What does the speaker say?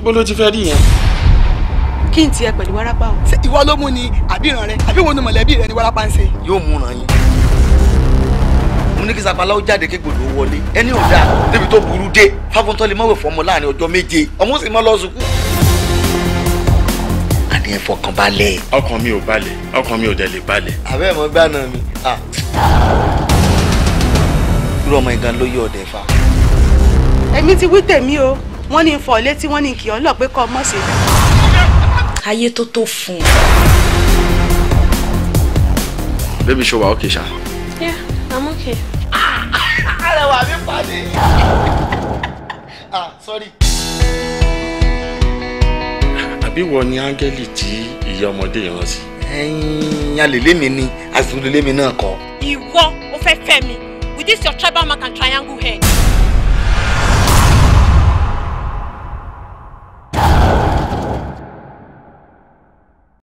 Bó ló ti fẹ́ rí yẹn. Kí n tiẹ̀ pẹ̀lú wárápá o. Ṣé ìwọ ló mú ni àbí ìran rẹ àbí ìwọ ni mọ̀lẹ́bí rẹ ni wárápá ń ṣe. Yóò mú ràn yín. Mo ní kí Sapala ó jáde kí gbòdò wọlé ẹni ò dáa débi tó burú dé Fáfúntọ́ lè mọ̀wé fọmọ láàrin ọjọ́ 7 ọmọ sì mọ́ lọ sùkú. Àní ẹ fọkàn balẹ̀. Ọkàn mi ò balẹ̀, ọkàn mi ò dẹ̀ lè balẹ̀. Àbẹ́ ẹ̀ mọ́ gbá náà mi. Irú ọmọ ìgan ló yí ọ̀dẹ̀ fa. Èmi ti wí tèmi o, wọ́n ní fọ̀ létí wọ́n ní kì í lọ pé kọ́ ọmọ ṣe. Ayé tó tó fún un. Baby ṣo wà okay ṣá. Yeah, I'm okay. Arẹwà mi pàdé. Ah, sorry. Àbí wọ ni áńgẹ́lì tí ìyá ọmọdé yìí rán sí. Ẹyin alèlé mi ni àtúndínlé mi náà kọ. Ìwọ o fẹ́ fẹ́ mi with this your tribal mark and triangle head.